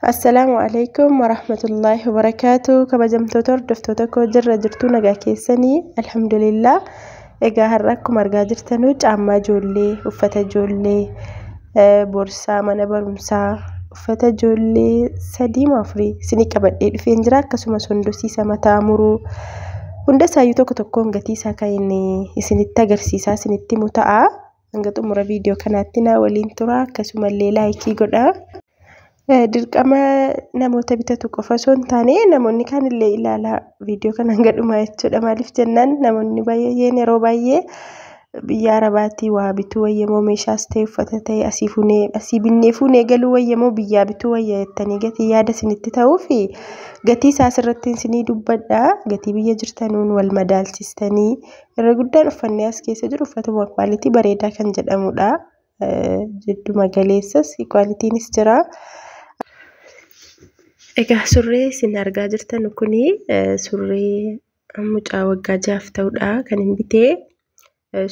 Assalaamu alaikum warahmatullaahi wabarakaatu. Kabajamtoota hordoftoota koo, jirra jirtuu? Nagaa keessanii? Alhamdulillah. Egaa har'a akkuma argaa jirtanuu caammaa ijoollee, uffata ijoollee, boorsaa mana barumsaa, uffata ijoollee sadii moo afurii isinii qabadhee dhufeen jira. Akkasumas hondosiisa mataa muruu hunda isaayyuu tokko tokkoon gatii isaa kan inni isinitti agarsiisaa isinitti himu ta'a. Hanga xumura viidiyoo kanaatti naa waliin tura. Akkasumallee like godhaa. Dirqama namoota bitatu qofa osoo hin taane, namoonni kaanillee ilaalaa viidiyoo kana hanga dhumaa jechuudha. Maaliif jennaan, namoonni baay'een yeroo baay'ee biyya Arabaatii waa bituu wayyamoo, meeshaas ta'e uffata ta'e asii fuunee, asii binnee fuunee galuu wayyamoo, biyyaa bituu wayya jettanii gatii yaada isinitti ta'uu fi gatii isaa asirratti isinii dubbadha. Gatii biyya jirtanuun wal madaalchistanii, irra guddaan uffanni as keessa jiru uffatuma quality bareedaa kan jedhamudha. Jidduma galeessas qualitynis jira. Egaa surree isin argaa jirtan kuni surree mucaa waggaa 6f ta'udha kan hin bitee.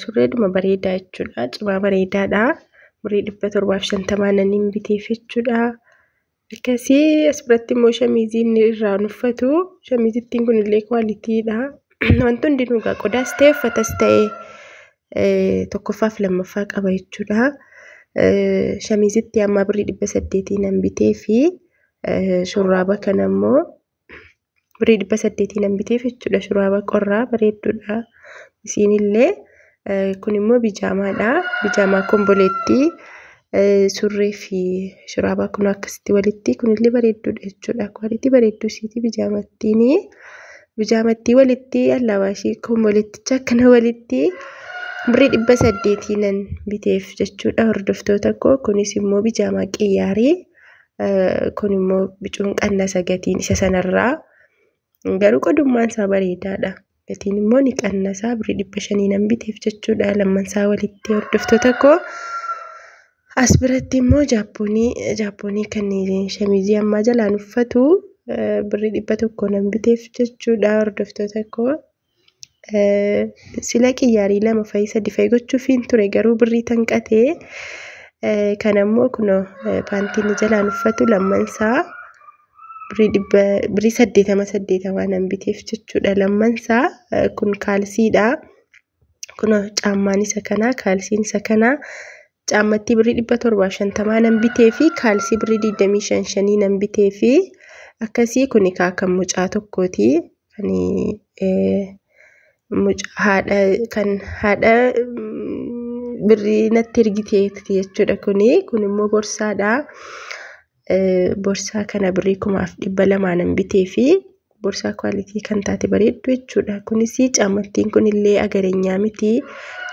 Surreedhuma bareedaa jechuudha. Cimaa bareedaadha. Birrii 750 nan hin biteef jechuudha. Akkasii as biratti immoo shamizii inni irraan uffatu. Shamizittiin kunillee qualitydha. Wanti hundinuu egaa qodaas ta'e uffatas ta'e tokkoffaaf lammaffaa qaba jechuudha. Shamizitti ammaa birrii 800 nan bitee fi shurraaba kana immoo birrii 800 nan biteef jechuudha. Shurraaba qorraa bareedduudha. Isiinillee kun immoo bijaamaadha. Bijaamaa komboleettii, surree fi shurraaba kun akkasitti walitti, kunillee bareedduudha jechuudha. Quality bareedduu isiiti bijaamattiini. Bijaamattii walitti, allaabaashii komboleetticha akkana walitti birrii 800 nan biteef jechuudha, hordoftoota koo. Kunis immoo bijaamaa qiyyaarii. Kun immoo bicuun qannasa gatiin isa sanarraa. Garuu qodummaan isaa bareedaadha. Gatiin immoo ni qannasaa, birrii 500 nan biteef jechuudha. Lammansaa walitti, hordoftoota koo. As biratti immoo jaappoonii kan shamizii ammaa jalaan uffatu birrii 100 nan biteef jechuudha, hordoftoota koo. Sila qiyyaarii lama fa'i sadi fa'i gochuufiin ture, garuu birrii tanqatee. Kan ammoo kunoo paantiin jalaan uffatu lammansaa birrii 80 80 nan biteef jechuudha lammansaa. Kun kaalsiidha. Kunoo caammaan isa kanaa, kaalsiin isa kanaa. Caammattii birrii 750 nan bitee fi kaalsii birrii 25 shanii nan bitee fi akkasii. Kuni kan mucaa tokkooti. Kan haadha, kan haadha birrii natti ergiteeti jechuudha kuni. Kun immoo borsaadha. Borsaa kana birrii 2,200 nan bitee fi borsaa quality kan taate bareeddu jechuudha. Kunis caammattiin kunillee agareenyaa miti.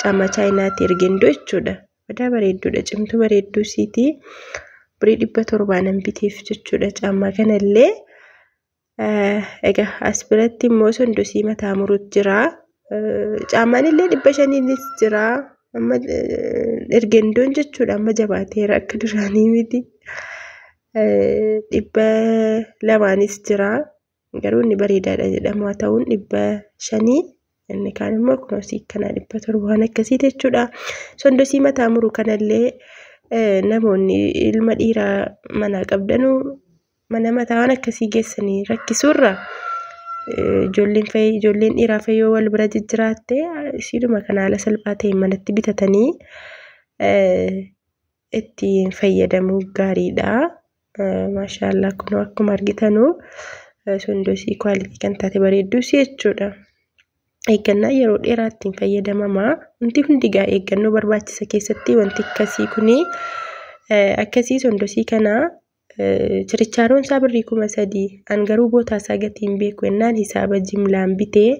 Caammaa chaayinaatti ergendoo jechuudha. Badaa bareedduudha. Cimtuu bareedduu isiiti. Birrii 700 nan biteef jechuudha caammaa kanallee. Egaa as biratti immoo sondosii mataa muruutu jira. Caammaan illee 500nis jira. Amma ergendoon jechuudha amma jabaateera, akka duraanii miti. 200nis jira. Garuu inni bareedaadha jedhamu haa ta'uun 500, inni kaan immoo kunuunsi kanaa 700 waan akkasiiti jechuudha. Sondosii mataa muru kanallee namoonni ilma dhiiraa manaa qabdanuu mana mataa waan akkasii geessanii rakkisuurra, ijoolleen fa'i, ijoolleen dhiiraa fa'i yoo wal bira jijjiraatte, isiidhuma kana haala salphaa ta'een manatti bitatanii ittiin fayyadamuu gaariidha. Maashaallah, kunoo akkuma argitanuu sondosii quality kan taate bareedduusi jechuudha. Eeggannaa yeroo dheeraa ittiin fayyadamama. Wanti hundi egaa eeggannoo barbaachisa, keessatti wanti akkasii kuni akkasii. Sondosii kana chirichaaroon isaa birrii 3,000, an garuu bootaa isaa gatii hin beeku jennaan hisaaba jimlaan bitee,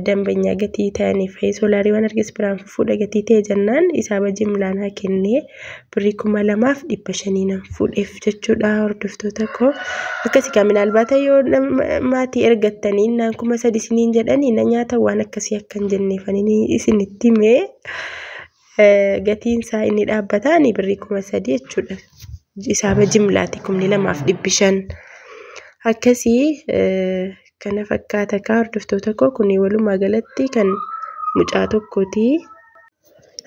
dambanyaa gatii ta'aniif soolaarii waan arges biraan fuudha gatii ta'e jennaan hisaaba jimlaan haa kennee birrii 2,500 nan fuudheef jechuudha, hordoftoota koo. Akkasii kan minaalbaata yoo maatii ergattanii naan 3,000 isiniin jedhanii na nyaata waan akkasii akka hin jenneefanii isinitti himee, gatiin isaa inni dhaabbataan birrii 3,000 jechuudha. Hisaaba jimlaati 2,500. Akkasii kana fakkaata kaa, hordoftoota koo. Kun walumaa galatti kan mucaa tokkooti.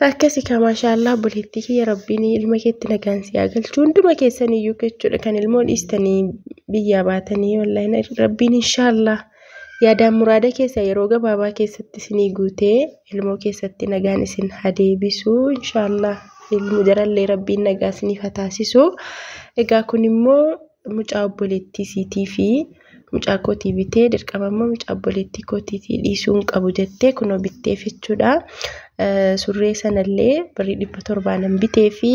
Akkasii kan maashaallah obboleettii kiyya Rabbiin ilma keetti nagaan si haa galchu. Hunduma keessan iyyuu jechuudha kan ilmoo dhiistanii biyyaa baatanii wallaahi Rabbiin inshaallah yaadaan muraada keessa yeroo gabaabaa keessatti isinii guutee ilmoo keessatti nagaan isin haa deebisu inshaallah. Ilmu jarallee Rabbiin nagaa isiniif haa taasisu. Egaa kun immoo mucaa obboleettii siitii fi mucaa kootii bitee dirqama immoo mucaa obboleettii kootiitii dhiisuu hin qabu jettee kunoo bitteef jechuudha. Surree sanallee birrii 700 bitee fi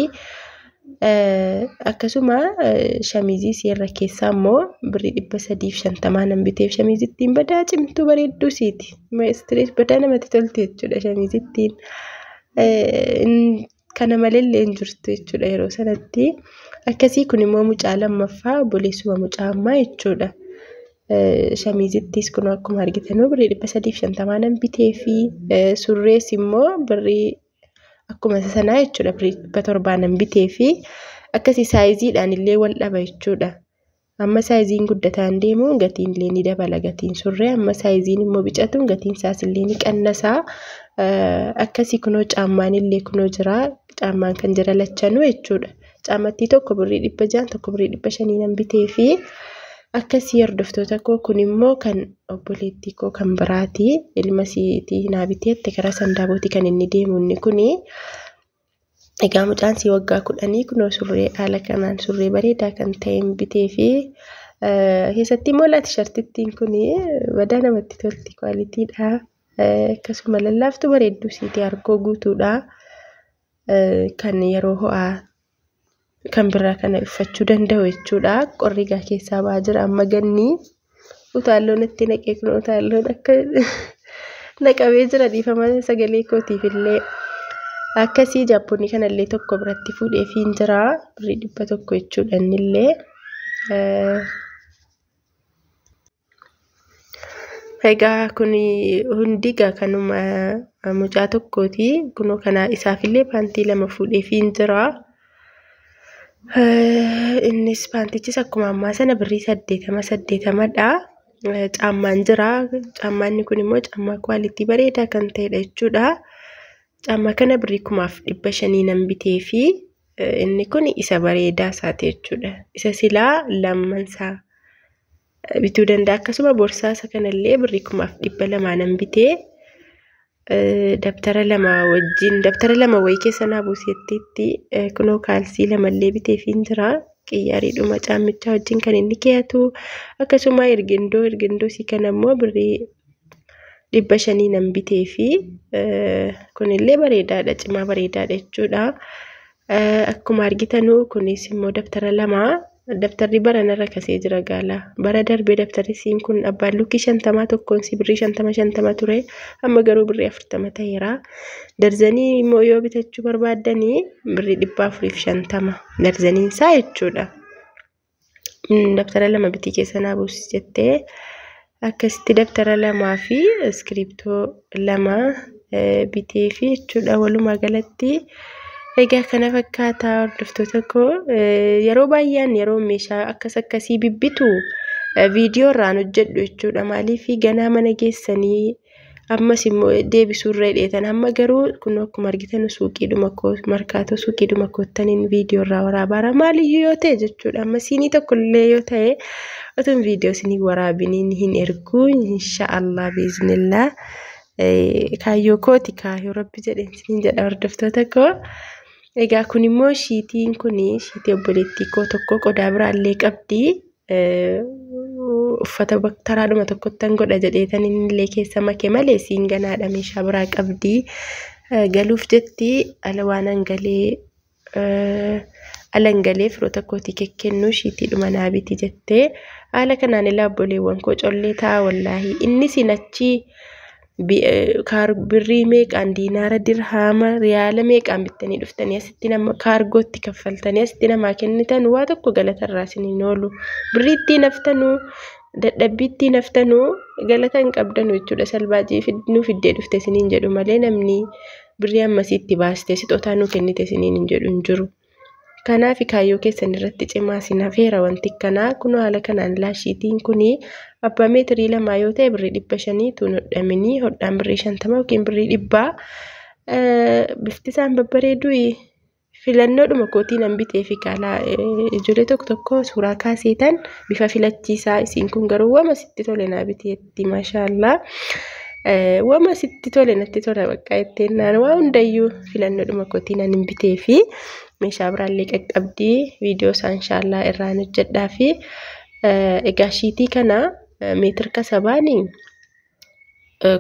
akkasuma shamizii seerra keessaa immoo birrii 350 biteef shamizittiin badaa cimtuu bareedduu siiti. Maayistiriis badaa namatti tolti jechuudha shamizittiin. Kana malellee hin jirtu jechuudha yeroo sanatti. Akkasii kun immoo mucaa lammaffaa obboleessuma mucaa ammaa jechuudha. Shamizittis kun akkuma argitanuu birrii 350 bitee fi surrees immoo birrii akkuma isa sanaa jechuudha birrii 700 bitee fi akkasii saayiziidhaan illee wal dhaba jechuudha. Amma saayiziin guddataan deemu gatiin illee ni dabala gatiin surree amma saayiziin immoo bicatuun gatiin isaas illee ni qannasaa. Akkasii kunoo caammaan illee kunoo jira caammaan kan jira lachanuu jechuudha. Caammattii tokko birrii 600 tokko birrii 500 bitee fi akkasii hordoftoota koo kun immoo kan obboleettii koo kan biraati. Ilma siitii naa biteetti karaa sandaabootii kan inni deemu inni kuni. Egaa mucaan sii waggaa 10 kunoo surree haala kanaan surree bareedaa kan ta'e bitee fi keessatti immoo laati shartittiin kun badaa namatti tolti kwaalitiidha. Akkasuma lallaaftuu bareedduu siitii harkoo guutuudha. Kan yeroo ho'aa kan biraa kana uffachuu danda'u jechuudha. Qorri egaa keessaa ba'aa jira amma ganni utaalloon itti naqee kun utaalloon akka naqamee jira dhiifama sagalee kootiif illee. Akkasii jaappoonni kanallee tokko biratti fuudhee fi hin jira birrii 100 jechuudha innillee. Egaa kun hundi egaa kanuma mucaa tokkooti. Kunoo kana isaafillee paantii 2 fuudhee fi hin jira. Innis paantichis akkuma ammaa sana birrii 80 dha. Caammaan jira. Caammaan kun immoo caammaa kwaalitii bareedaa kan ta'edha jechuudha. Caammaa kana birrii 1500 bitee fi inni kun isa bareedaa isaati jechuudha. Isa silaa lammansaa bituu danda'a. Akkasuma boorsaa isa kanallee birrii 1200 bitee dabtara 2 wajjin dabtara 2 wayii keessa naa buusettiitti kunoo kaalsii 2 illee bitee fi hin jira. Qiyyaariidhuma caammichaa wajjin kan inni keeyatu. Akkasuma ergindoo isii kana immoo birrii 500 bitee fi kunillee bareedaadha cimaa bareedaadha jechuudha. Akkuma argitanuu kunis immoo dabtara 2 dabtarri baranarra kasee jira gaala. Bara darbee dabtarri siin kun abbaan lukkii 50 tokkoon si birrii 50 ture amma garuu birrii 40 ta'eera. Darzanii immoo yoo bitachuu barbaaddanii birrii 450 darzaniin isaa jechuudha. Dabtara 2 bitii keessa naa buusi jettee akkasitti dabtara 2 fi iskiriptoo 2 bitee fi jechuudha walumaa galatti. Egaa kana fakkaataa hordoftoota koo yeroo baay'een yeroo meeshaa akkas akkasii bibbitu viidiyoo irraan hojjedhu jechuudha. Maaliif ganaa mana geessanii ammas immoo deebisuu irra hidheetan amma garuu kun akkuma argitan suuqiidhuma koo markaatoo suuqiidhuma koottaniin viidiyoo irraa waraabaara maaliyyuu yoo ta'e jechuudha. Amma siinii tokkollee yoo ta'e otuun viidiyoo isinii waraabiniin hin ergu inshaallah biiznillaa. Kaayyoo kooti kaayyoo rabbi jedheen isiniin jedha hordoftoota koo. Egaa kun immoo shiitiin kun shiitii obboleettii koo tokko qodaa biraallee qabdi. Uffata taraadhuma tokkottan godha jedheetan innillee keessa make malee siin ganaadha meeshaa biraa qabdi. Galuuf jetti ala waan alangalee firoota kootii kekkennu shiitiidhuma naa biti jettee haala kanaan ilaa obboleewwan koo collee ta'a wallaahi inni siin achii birrii meeqaan diinaara dirhaama riyaala meeqaan bittanii dhuftanii asitti nama kaargootti kaffaltanii asitti namaa kennitan waa tokko galatarraa isiniin oolu birrii ittiin haftanuu dadhabbii ittiin haftanuu galata hin qabdanu jechuudha. Salbaajii nuu fiddee dhufte isiniin jedhu malee namni birrii ammasii itti baastee sixootaa nuu kennite isiniin hin jedhu hin jiru. Kanaaf kaayyoo keessan irratti cimaa isin hafeera wanti akkanaa kun haala kanaan laashiitiin kuni abbaa meetirii 2 yoo ta'e birrii 500 tuun hodhaminii hodhaan birrii 50 yookiin birrii 100 Bifti isaan babbareedu filannoodhuma kootiin an bitee fi kaalaa ijoollee tokko tokko suuraa kaaseetan bifa filachiisaa isiin kun garuu wama sitti tole naa biteetti maashaallaa. Wama sitti tole natti tola bakka jetteen naan waa hundayyuu filannoodhuma kootiin an hin bitee fi meeshaa biraallee qaqqabdii viidiyoo isaa inshaallah irraan hojjedhaa fi egaa shiitii kana meetirka sabaanii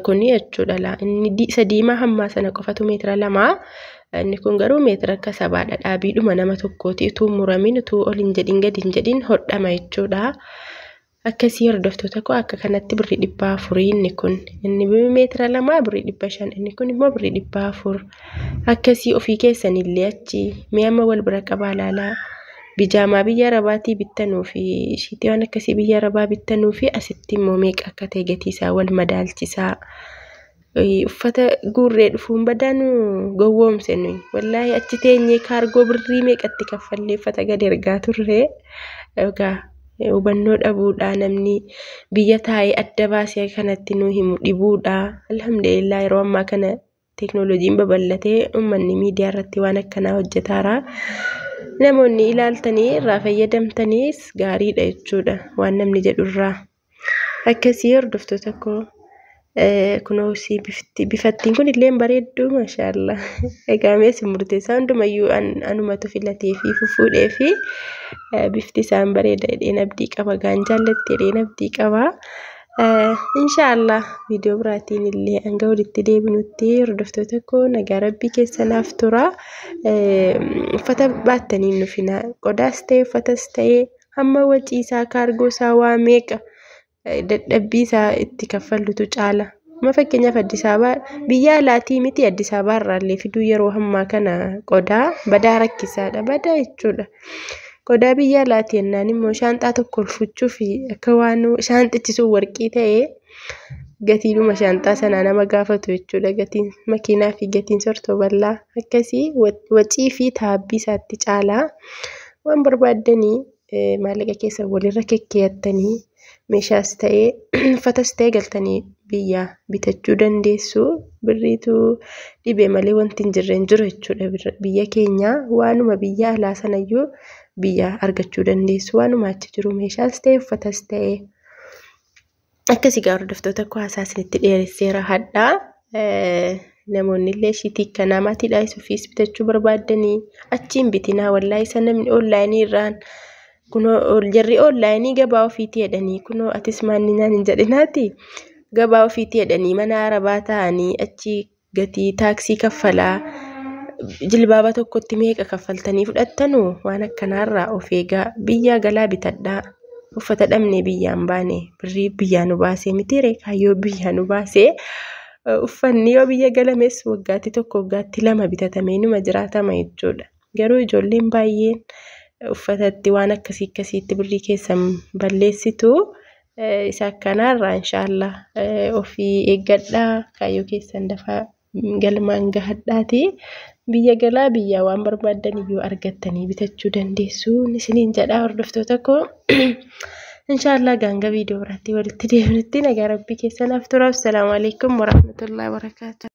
kuni jechuudha laa inni isa diimaa hammaa sana qofatu meetira 2 inni kun garuu meetira akka sabaadha dhaabiidhuma nama tokkooti utuu muramin utuu ol hin jedhin gadi hin jedhin hodhama jechuudha. Akkasii hordoftoota koo akka kanatti birrii 400 inni kun inni meetira 2 birrii 500 inni kun immoo birrii 400 akkasii ofii keessanillee achi mee amma wal bira qabaa ilaalaa. Bijaamaa biyya Arabaatii bittanuu fi shiitii waan akkasii biyya Arabaa bittanuu fi asitti immoo meeqa akka ta'e gatii isaa wal madaalchisaa. Uffata guurree dhufuun badaa nu gowwoomse nuyi. Wallaahi achi teenyee kaargoo birrii meeqatti kaffallee uffata gad ergaa turre. Egaa hubannoo dhabuudha namni biyya taa'ee adda baasee kanatti nu himu dhibuudha. Alhamdulillah yeroo ammaa kana teeknooloojiin babal'atee uummanni miidiyaa irratti waan akkanaa hojjetaara. Namoonni ilaaltanii irraa fayyadamtaniis gaariidha jechuudha waan namni jedhurraa. Akkasii hordoftoota koo kunuunsi bifattiin kun illee bareedduu maashaallaa. Egaa mee isin murteessaa hundumayyuu anumatu filatee fi fuudhee fi bifti isaan bareeda jedheen abdii qaba gaan jaallatti jedheen abdii qaba. Inshaallah viidiyoo biraatiin illee hanga walitti deebinutti hordoftoota koo nagaa rabbii keessanaaf tura. Uffata baattanii hin dhufinaa. Qodaas ta'e uffatas ta'e hamma wacii isaa kaargoo isaa waa meeqa dadhabbii isaa itti kaffallutu caala. Amma fakkeenyaaf Addis Ababaa biyya alaatii miti Addis Ababaa irraallee fiduu yeroo ammaa kana qodaa badaa rakkisaadha. Badaa jechuudha. Qodaa biyya alaatii jennaan immoo shaanxaa tokko ol fuchuuf akka waan shaanxichi sun warqii ta'ee gatiidhuma shaanxaa sanaa nama gaafatu jechuudha. Gatiin makiinaa fi gatiin sortoo bal'aa akkasii wacii fi taabbii isaatti caalaa waan barbaaddanii maallaqa keessan walirra kekkeeyattanii meeshaas ta'ee uffatas ta'ee galtanii biyyaa bitachuu dandeessu. Birriitu dhibee malee wanti hin jirre hin jiru jechuudha. Biyya keenya waanuma biyya alaa sanayyuu biyya argachuu dandeessu. Waanuma achi jiru meeshaas ta'e uffatas ta'e. Akkasii gaa hordoftoota koo haasaa isinitti dheeresseera hadhaa. Namoonni illee shiitii akkanaa maatiidhaa ofiis bitachuu barbaaddanii achiin bitinaa wallaahi isa namni onlaayinii irraan kunoo jarri onlaayinii gabaa ofiitii jedhanii kunoo atis maanni naan hin jedhinaati gabaa ofiitii jedhanii mana arabaa taa'anii achi gatii taaksii kaffalaa jilbaaba tokkotti meeqa kaffaltanii fudhattanu waan akkanaarraa of eegaa biyyaa galaa bitadhaa. Uffata dhabnee biyyaan baane birrii biyyaa nu baasee mitiire kaayyoo biyyaa nu baasee uffanni yoo biyya galames waggaatti tokko waggaatti lama bitatamee numa jiraatama jechuudha. Garuu ijoolleen baay'een uffatatti waan akkasii akkasiitti birrii keessan balleessitu isa akkanaarraa inshaallah ofii eeggadhaa kaayyoo keessan dafaa galmaan gahadhaati. Biyya galaa biyyaa waan barbaaddan iyyuu argattanii bitachuu dandeessu isiniin jedhaa hordoftoota koo. Inshaallah gaanga viidiyoo biraatti walitti deebinutti nagaa rabbii keessanaaf tura. Assalaamu alaikum warahmatullahi wabarakaatuh.